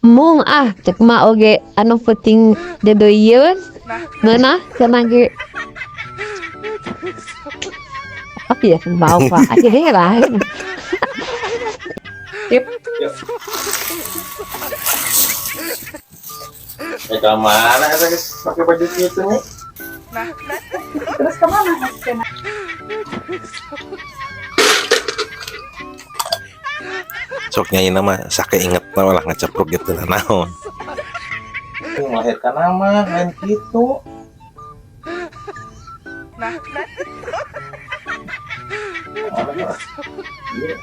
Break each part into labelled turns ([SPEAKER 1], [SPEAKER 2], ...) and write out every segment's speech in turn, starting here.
[SPEAKER 1] Mung ah, cek mak oge anu penting deudeuieun meunah cenah ge. Oh iya, mau Pak. Akhirnya lain.
[SPEAKER 2] Sip.
[SPEAKER 3] Yuk. Eh, ke mana eta geus pakai baju kitu nih?
[SPEAKER 2] Terus kemana maksudnya?
[SPEAKER 4] Sok nyanyi nama sakeinget lah ngecepruk gitu, nah naon.
[SPEAKER 3] Melahirkan nama lain gitu. Iya.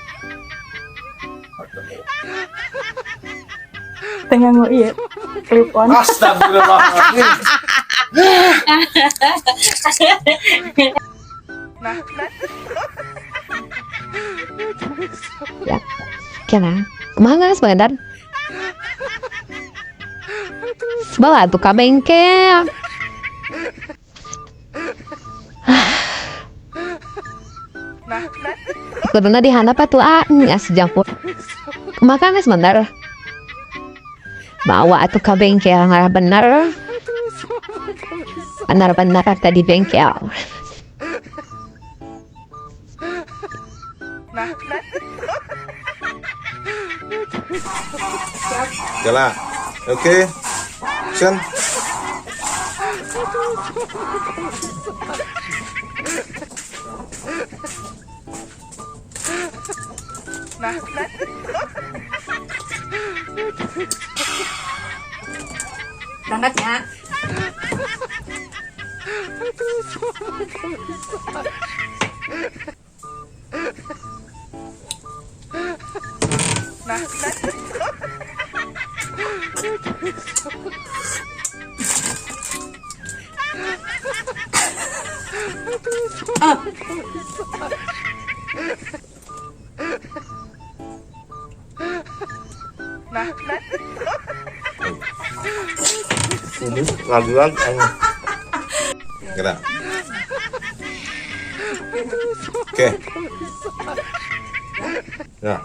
[SPEAKER 2] Tengah mau iya. Clip on.
[SPEAKER 3] Astagfirullahaladzim.
[SPEAKER 1] Ya. Kena. Kumaha geus bener? Bawa tuh ka bengkel. Kuduna dihandap atuh ah, nya sejam. Kumaha geus bener? Bawa atuh ka bengkel ngarah bener. Benar-benar tadi bengkel.
[SPEAKER 4] Jalan. Oke. Action.
[SPEAKER 2] Berangkat ya.
[SPEAKER 4] Lagi-lagi. Gerak. Oke. Ya.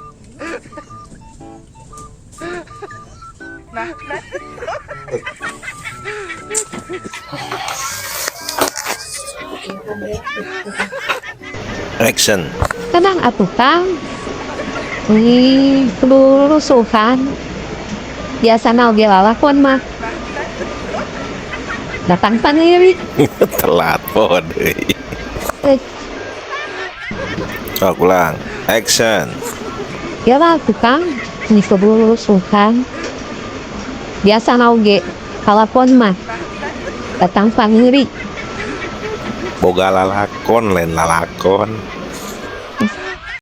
[SPEAKER 4] Action.
[SPEAKER 1] Tenang atuh Kang. Wih, rusuhan. Biasana oge lalakon mah. Datang paniri.
[SPEAKER 4] Telat po deui. Sok ulang. Action.
[SPEAKER 1] Ya lah atuh Kang. Ini rusuhan. Biasana oge kalakon mah. Datang paniri.
[SPEAKER 4] Boga lalakon lain lalakon.